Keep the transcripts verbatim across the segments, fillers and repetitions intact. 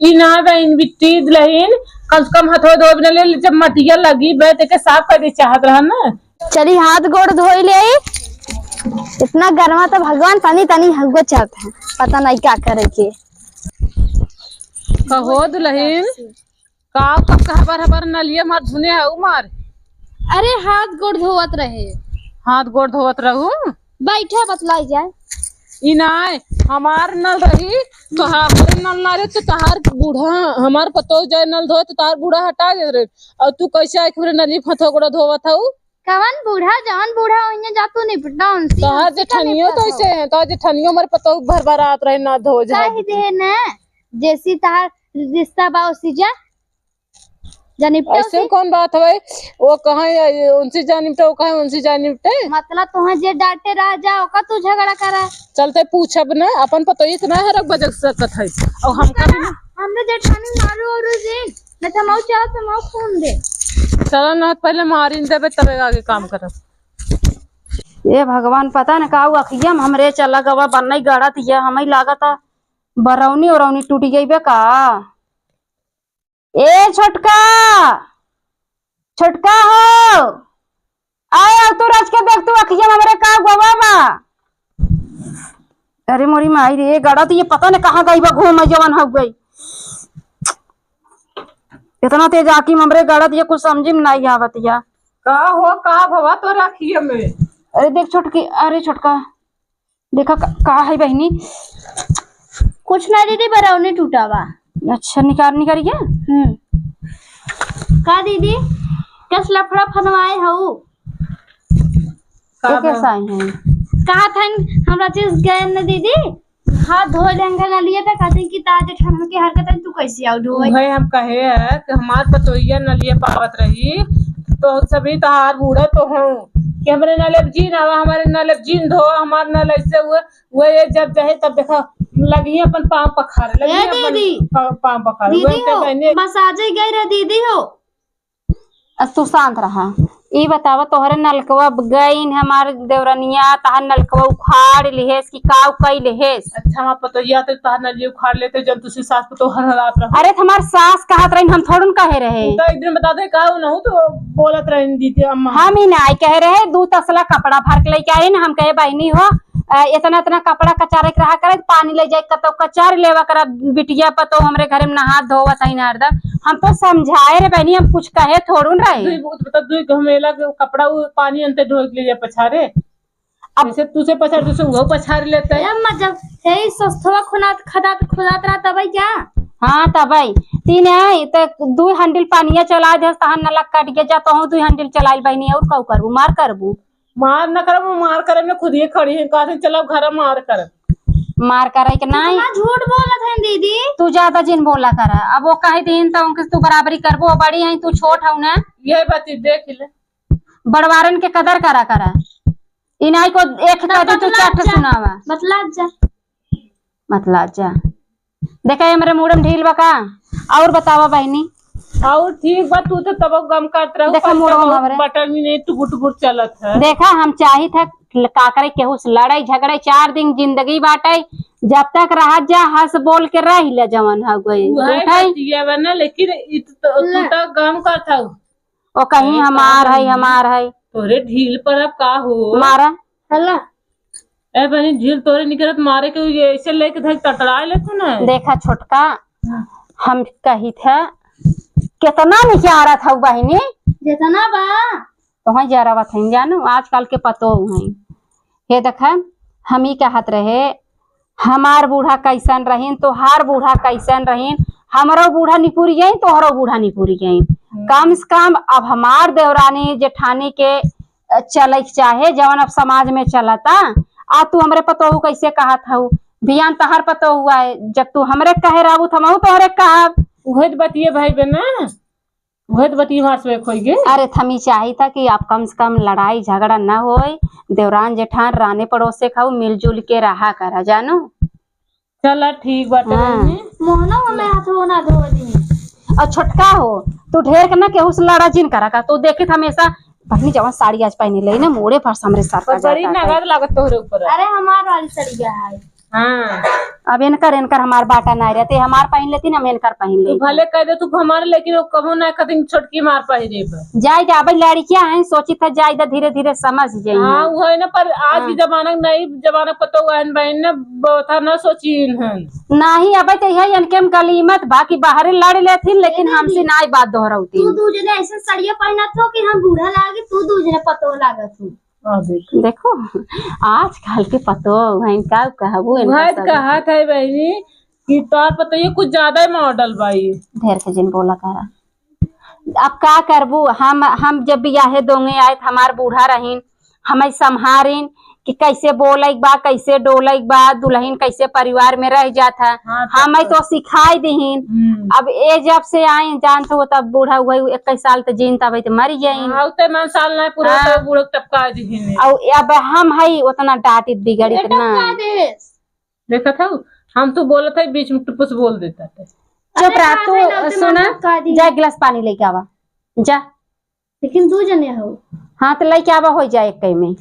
ई ना बहिन बिट्टी दुलहिन, कम से कम हथवा धोबे न ले, जब मटिया लगी बे, तेके साफ करे चाहत रहन ना। चली हाथ गोड़ धोई ले। इतना गर्मा तो भगवान तनी तनी हगुआ चलत है, पता नहीं का करे के। कहो दुलहिन, का कब का हबर हबर नलिया मार धुने है उ मार? अरे हाथ गोड़ धोवत रहे। हाथ गोड़ धोवत रहू? बैठे बतलाई जाए। ई नाय, हमार नल रही, तोहार नल ना रहे, तो तोहार बूढ़ा, हमार पतोह जाए नल धोए, तो तोहार बूढ़ा हटा देत रहे। और तू कैसे आके हमरे नली फथोकड़ा धोवत हऊ? कवन बूढ़ा? जवन बूढ़ा ओइने जा तू निपटा उनसे, तोहार हमसे का जेठनियो निपटा तो हो? ऐसे हैं, तोहार जेठनियो हमार पतोह भर भर आत रहे ना धो झाड़ कह के। दे न, जैसी तोहार रिश्ता बा ओसी जा। जा निपटे ऐसे उसे। कौन बात हवे? वो कहाँ है, उनसे जा निपटे, वो कहाँ है, उनसे जा निपटे। मतलब तोहे जे डांटे रह जा, ओका तू झगड़ा करा। चलते पूछब ना, अपन पतोही इतना हरक बजक सकत है। और हमका भी ना। हमरे जेठानी मारू और दिन, न तो मऊ चाहो तो मऊ खून दे। चला ना, पहले मारिन देबे, तबे आगे काम करब। ए भगवान, पता न का उ अखिया में हमरे चला गवा, बन्नई गड़त ये, हमें लागत बरौनी उरौनी टूट गई बे का। ए छोटका, छोटका हो, आए अब तू रच के देख, तू अखिया में हमरे का गोवा बा। अरे मोरी माई रे, गड़ा तो ये पता न कहाँ गई बा घूम, जवन हो गई। इतना तेज आँखी में हमरे गड़ा तो ये कुछ समझी में नहीं आवत या। का हो, का भवा तोरे अखिया में? अरे देख छोटकी, अरे छोटका, देखा का, का है बहिनी? कुछ ना दीदी, बरौनी टूटा बा। अच्छा, निकार, निकारिए। हम्म। का दीदी, कस लफड़ा फनवाए हऊ? का एक बा? ऐसा ही है। कहा था हमरा चीज गए न दीदी, हाथ धो लेंगे ना लिए तो कहते कि ताजे ठंड के हरकत है, तू कैसे आओ धोए? उहे हम कहे है कि हमार पतोहिया न लिए पावत रही, तो सभी तहार बूढ़ा तो हूँ कि हमरे नल अब जीन आवा, हमारे नल अब जीन धो, हमार नल ऐसे हुए, वो ये जब चाहे तब देखा लगी अपन पाँव पखारे, लगी ए अपन दीदी, पा-, पाँव पखारे। दीदी वो हो, बहने मसाजे गई रहे दीदी हो। अस तू शांत रहा। ई बतावा, तोहरे नलकवा गईन हमार देवरनिया, तहार नलकवा उखाड़ लिहेस कि काउ कई लिहेस? अच्छा, हमार पतोहिया तो तहार नलिया उखाड़ लेते, जब तुसी सास पतोह हरहरात रहो। अरे, त हमार सास कहत रहीन, हम थोड़न कहे रहे। उ तो एक दिन बता दे, का उनहु तो बोलत रहीन दीदी अम्मा। हम ही ना आई कहे रहे, दू तसला कपड़ा भर के लेके आई ना, हम कहे, "बहिनी हो, अ, इतना, इतना कपड़ा कचारे के रहा करे, पानी ले जाए, कतौ कचार लेवा करा, बिटिया पतोह हमरे घरे में नहात धोवत है ना हरदम।" हम तो समझाए रे बहिनी, हम कुछ कहे थोड़ुन रहे। दुई, मतलब, दुई घमेला के कपड़ा उ पानी अंते ढोए के ले जाए पछारे। अब जैसे तुसे पछार, तुसे उहो पछार लेते। ए अम्मा, जब यही सस्तवा खुनात, खदात, खुदात रहा तबै क्या? हाँ, तबै। तीन है, त दुई हंडिल पानिया चला दे, तहार नलक कट गया, जा तोहू दुई हंडिल चलाइल बहिनी, और कऊ करबू, मार करबू? मार न करब, मार करे में खुद ही खड़ी है, कहते चलो घर मार करब। मार करे के नहीं। कितना झूठ बोलत है दीदी। तू ज्यादा जिन बोला कर, अब वो कह दीन तो उनके तू बराबरी करबो, बड़ी है, तू छोट हऊ ना। ये बात ही देख ले। बड़वारन के कदर करा करा। इनाई को एक ना, कह दी तू बतला चार ठे जा। सुनावा। बतला जा। बतला जा। देखा, ये हमरे मूड़म ढील बा का? और बतावा बहिनी। और ठीक बा, तू तो तबो गम करत रहू, देखा, पर मूड़वा तबो हमरे। बटन ही नहीं टुकुर टुकुर चलत है। देखा, हम चाहित है का करे, केहू से लड़ाई झगड़े, चार दिन जिंदगी बाटे, जब तक रहत जा हंस बोल के रह ले, जवन हो गई। उहे झूठ है। बतिया बा ना, लेकिन इ तो, तू ले। तो गम करत हऊ। ओ कहीं ए, हमार है, हमार है। तोरे ढील पर अब का हो? मारा। हला। ए बहिनी, ढील तोरे निकरत मारे के, ये ऐसे लेके धर टटराए ले तू ना। देखा छोटका, हाँ। हम कही थे, कितना निकारत हऊ बहिनी? जितना बा। तोहई जरावत हईन, जानू, आजकल के पतोह हईन। हे देखा, हम ई कहत रहे, हमार बूढ़ा कैसन रहीन, तोहार बूढ़ा कैसन रहीन, हमरो बूढ़ा निपुर गईन, तोहरो बूढ़ा निपुर गईन। हम्म। कम से कम अब हमार देवरानी जेठानी के, अ, चले के चाहे, जवन अब समाज में चलता। आ तू हमरे पतोहू कैसे कहत हऊ? बियान तहार पतोहू है, जब तू हमरे कहे रहबू, त हमहू तोहरे कहब। उहे त बतिये भाई बहन ना। उहे त बतिया हमार से एक होई गे। अरे, त हम ई चाहित है कि आप कम से कम लड़ाई झगड़ा न होए, देवरान जेठान राने पड़ोसे खाऊ मिलजुल के रहा करा, जानू। चला, ठीक बाटे हाँ। बहिनी। मोहनो हमें हाथ हो ना धो दी। और छोटका हो, तू ढेर के ना केहू से लड़ा जिन करा का, तू देखित हमेशा बहिनी जवन साड़ी आज पहनी ले ना, मोड़े पर हमरे सर का पर बड़ी जाता है। नगद लागत तोहरे ऊपर। अरे, हमार वाली सड़िया है। हाँ। अब इनकर, इनकर हमार बाटा नाहीं रहते, हमार पहिन लेती ना, हम इनकर पहिन तू लेती। भले कह दे तू हमार, लेकिन वो कबो ना कतिन छोटकी मार पहिरे बा। जाए दे, अब लड़कियां हैं, सोची था जाए दे, धीरे धीरे समझ जाई हाँ, हैं। वो है ना, पर आज हाँ। की जमाना के नहीं, जमाना के पतोह आइन बहिन ना, बहुत ना सोची इन्हन। नहीं, अब तो यही इनके हम गलीमत बा कि बाहरे लड़ लेथिन, लेकिन ए दीदी, हमसे नाई बात दोहरौती। तू दू जने ऐसे सड़िया पहनत हो कि हम बूढ़ा लागे, तू दू जने पतोह लागत हो। हाँ, देख। देखो, आजकल के पतोह हैं, का कहबू इनका वही सब। कहत है बहिनी कि तोर पतोह ये कुछ ज्यादा ही मॉडल बा ई। ढेर के जिन बोला करा। अब का करबू, हम, हम जब बियाहे दोंगे आए त हमार बूढ़ा रहीन, हमें संभारिन कि कैसे बोले के बा, कैसे डोले के बा, दुल्हन कैसे परिवार में रह जात है, हाँ, तब हमें तो। तो सिखाई दिहिन। हम्म। अब ए जब से आइन, जानत हो, तब बूढ़ा हुआ इक्कीस साल त जीन, तब तो मर गइन। हाँ, उते मन साल ना पूरा हाँ। तो बूढ़ा टपका दिहिन। और अब हम हई उतना डांटित बिगड़ित ये ना। टपका देस। देखत हऊ, हम तो बोलत है, बीच में टुपुस बोल देता है। चुप अरे रहा का तू, भइल, उते सुना, मन टपका दी। जा एक गिलास पानी लेके आवा, जा। लेकिन दू जने हो। हाँ, तो लेके आवा, हो जाए एक कई में।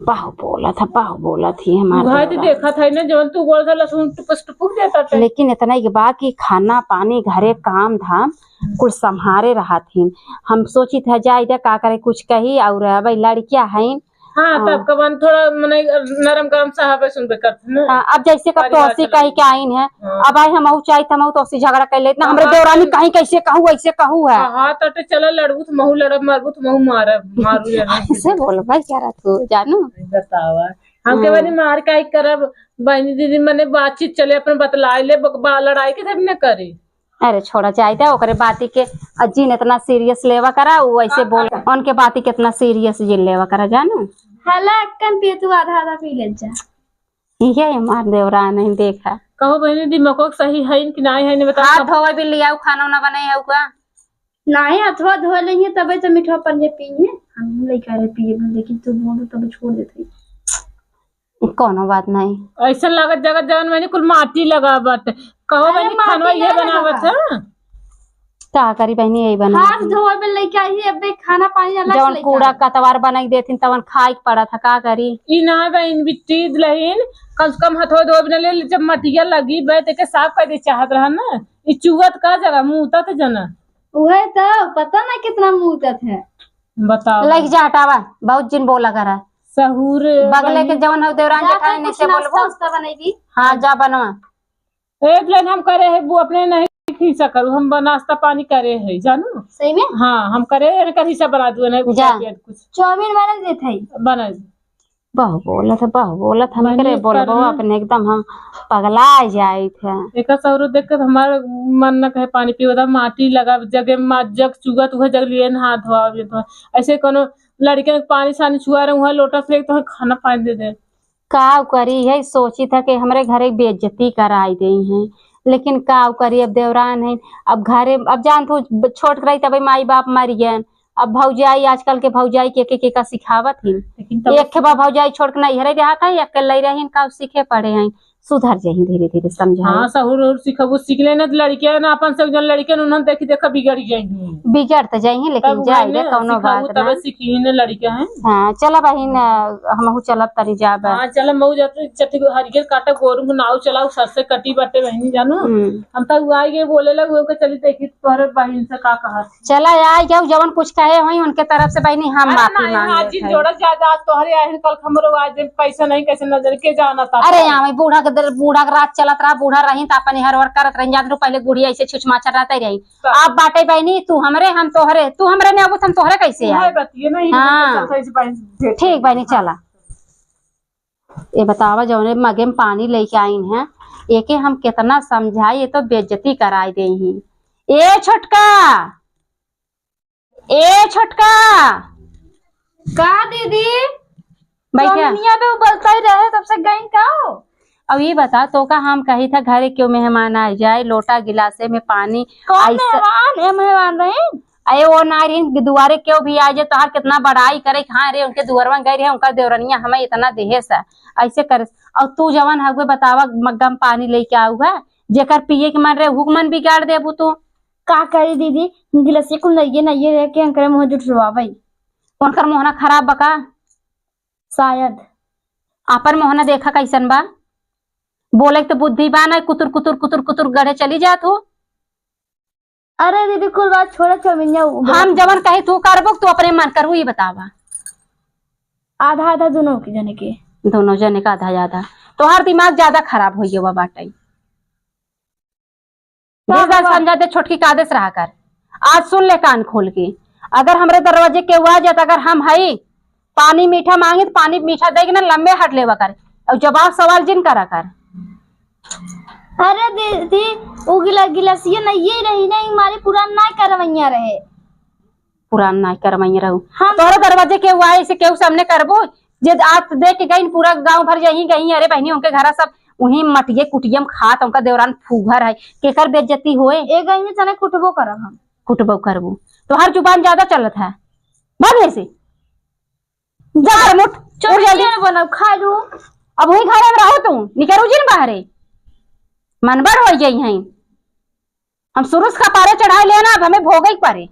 बहु बोलत है, बहु बोलत ही हमार भाई तो देवरा। देखत है ना, जवन तू बोलत है, लहसुन टुपुस टुपुस देता है। लेकिन इतना ही बा कि खाना पानी, घरे काम धाम, कुल संभारे रहत ही। हम सोचित है, जाए दे, का करे, कुछ कही, और अब लड़कियां हैं, हाँ, हाँ। तब कबन थोड़ा मने नरम गरम सहबे सुनबे करत है ना। हाँ, अब जैसे कब परिवार तोसी चला। कही के आइन है, हाँ। अब आई हमहू चाही त हमहू तोसी झगड़ा कर लेत ना, हाँ, हमरे हाँ, देवरानी चल। कहीं कैसे कहू, ऐसे कहू है। हाँ, हाँ, तटे चला लड़बू त महू लड़ब, मारबू त महू मारब, मारू या ना। ऐसे बोल भाई, क्या रहा तू जानू? बतावा, हम के हाँ। बनी मार काहे करब, बहनी दीदी मने बातचीत चले, अपन बतलाए ले, बक-, बा-, लड़ाई के सब न करे। अरे छोड़ा, जाए दे, ओकरे बाती के, अ, जिन इतना सीरियस लेवा करा, उ ऐसे हाँ, बोल, हाँ। उनके बाती के इतना सीरियस जिन लेवा करा, जानू। हला अक्कन पिए तू आधा आधा पी ले जा। इहे हमार देवरान है, देखा। कहो बहनी, दिमागो सही है कि नाहीं है, नहीं बता। हाथ धोवे भी लियाऊ, खाना उना बनाए है का? नाहीं, हथवा धो लेंगे, तबे तो मिठवा पनिया पिए। हम नहीं लेके आ रहे पिए, लेकिन तू बोल, तब छोड़ देते। कोनो बात नहीं। ऐसन लागत जगत जवन मैंने कुल माटी लगा बाटे। कहो अरे बहनी, माटी खानवा इहे ना बनावत लगा। है? का करी बहनी, यही बना हाथ धोवे में लेके आई, अबे खाना पानी अलग से जवन लेके कूड़ा आओ। कतवार बनाई देथिन, तवन खाए के पड़त है, का करी? ई ना बहन, बिट्टी दुल्हन, कम से कम हथवा धोवे में ले, जब मटिया लगी, बे, देखे साफ कर दे चाहत रहा ना। ई चुअत का जगह, मुँह त जना। उहे तो, पता ना कितना मुँह उतत है। बताओ। लइके जा, हटावा, बहुत जिन बोला करा। सहूर बगले के बनी। जवन हो देवरान जा जेठानी, तू नहीं कुछ से नाश्ता बोलबो। उस्ता बनैबी। हाँ, जा बनवा। एक लेन हम करे है, वो अपने नहीं खींचा करू, हम बना-, नाश्ता पानी करे है, जानू। सही में? हाँ, हम करे है, कर हिस्सा बना दू, नहीं कुछ जा। पिया कुछ। चाउमीन बना देत है। बना दे। बहु बोलत है, बहु बोलत, हम बनी करे बोलबो करना। अपने एकदम हम पगला जाइत है। एकर सौरो देख के हमार मन न कहे पानी पीवे, माटी लगा जगे मा-, जग चुगत उहे जग लिए नहा धोआ, ये धोआ। ऐसे कोनो लड़के के पानी सानी छुआ रहे, उहे लोटा से एक तो खाना पानी दे दे। का करी है, सोची था कि हमरे घरे बेइज्जती कराई देई हैं, लेकिन का करी, अब देवरान है, अब घरे, अब जान तू छोट रही तबे माई बाप मर गए, अब भौजाई, आजकल के भौजाई के, के, के का सिखावत ही। लेकिन तब एक बा भौजाई छोड़ के नैहरे रहत है, अकेले रहिन, का सीखे पड़े हैं, सुधर जाही धीरे धीरे, समझाई। हाँ, सहूर और सिखबू, सीख लेना तो लड़कियां ना, अपन से जन लड़कियां उन्हन देखी देखा बिगड़ जाही। बिगड़ तो जाही, लेकिन तब जाए उन्हें दे, कौनो सिखाबू बात तब ना। सीखी ने लड़कियां हैं। हाँ, चला बहिन, हमहू चलब तनी जाब। हाँ, चला मऊ जाते चट्टी को हरियर काटा गोरू को नाव चलाऊ, सर से कटी बाटे बहिनी जानू। हम्म। हम तो उ आई गए बोले लग, ओके चली देखी तोहरे बहिन से का कहत। चला, आ जाऊ, जवन कुछ कहे होई उनके तरफ से बहिनी हम अरे माफी नहीं, मांग हाँ, लेत जिन हई। जोड़ा ज्यादा आज तोहरे आहिन, कल हमरो आज दिन कैसे नहीं, कैसे नजर के जाना था। अरे, यहाँ बूढ़ा के दर-, बूढ़ा के राज चलत रहा, बूढ़ा रही त अपन हर वर करत रही, जात रहू पहले बूढ़ी ऐसे छुछमाचर रहते रही। तो अब बाटे बहिनी, तू हमरे, हम तोहरे, तू हमरे नहीं आबू त हम तोहरे कैसे तू है आई? बतिये नहीं, हाँ। चलता इस बहिन से भेंट ठीक बहिनी, हाँ। चला। ये बतावा, जौने मगे में पानी लेके आइन है, एके हम कितना समझाई, ये तो बेइज्जती कराई देई ही। ए छोटका, ए छोटका। का दीदी? बैठा। चौमिनिया पे उबलता ही रहे, तब से गई का हो? अब ये बता, तो का हम कही था घरे क्यों मेहमान आ जाए, लोटा गिलासे में पानी कौन ऐसा मेहमान? ए मेहमान रही? अरे वो ना रही, दुआरे क्यों भी आ जाए, तोहार कितना बड़ाई करे, हाँ रे, उनके दुआरवा गए रहे, उनका देवरनिया हमें इतना देहे सा, ऐसे करे। और तू जवन हगवे बतावा, मग्गा में पानी लेके आऊ है, जेकर पिए के मन रहे, हुक मन बिगाड़ देबू तू। का करी दीदी, गिलासे कुल नइये नइये रह के उनकरे मुँह जुठरवावे। उनकर मोहना खराब बका? शायद। आपन मोहना देखा कैसन बा, बोले के तो बुद्धि बा ना, कुतुर कुतुर कुतुर कुतुर गढ़े चली जात हो। अरे दीदी, कुल बात छोड़े, चमिनिया उ-, हम जवन कही तू करबो, तू अपने मन करबो, ई बतावा। आधा आधा दोनों के जने के। दोनों जने का आधा आधा। तोहार दिमाग ज्यादा खराब हो गया बाटे। का बीस बार बाबा? समझा दे, छोटकी का आदेश रहा कर। आज सुन ले कान खोल के, अगर हमरे दरवाजे केहू आ जात, अगर हम हई पानी मीठा मांगे तो पानी मीठा दे के ना लम्बे हट लेवा कर, और जवाब सवाल जिन करा कर। अरे दीदी, उ गिला-, गिलासिया नहीं रही, नहीं मारी पुरान ना करवैया रहे। पुरान ना करवैया रहू। हम तोहरे दरवाजे केहू आए से केहू सामने करबो? जे आत दे के गई पूरा गांव भर यहीं गई, अरे बहनी उनके घरा सब वहीं मटिये कुटियम खात, उनका देवरान फूहर है, केकर बेइज्जती होए? ए गई में चने कुटबो करब हम। कुटबो करबो, तोहर जुबान ज्यादा चलत है, बंद है से। जा घर मुठ, उठ जल्दी। चटनिया बनब, खा लू। अब वही घरे में रहो तू, निकरू जिन बाहरे। मनबड़ हो गई हैं। हम सुरुस का पारे चढ़ाए लेना, अब हमें भोगे के परे।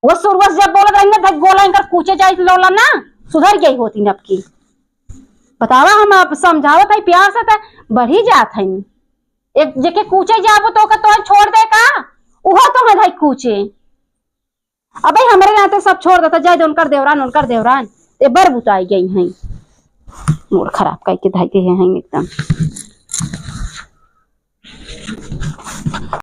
वो सुरुस जब बोलत रही ना, धक गोला इनकर कूचे जाई लोला ना, सुधर गई होती न अब की। बतावा, हम अब समझावत है प्यार से, त बढ़ी जात है। एक जेके कूचे जाबो तो ओकर तोहन छोड़ दे का? उहो तो है भाई कूचे। अबे हमरे नाते सब छोड़ देता, जाए दे उनकर देवरान, उनकर देवरान। ए बर बुताई गई हैं, मूड खराब करके धई गए हैं एकदम।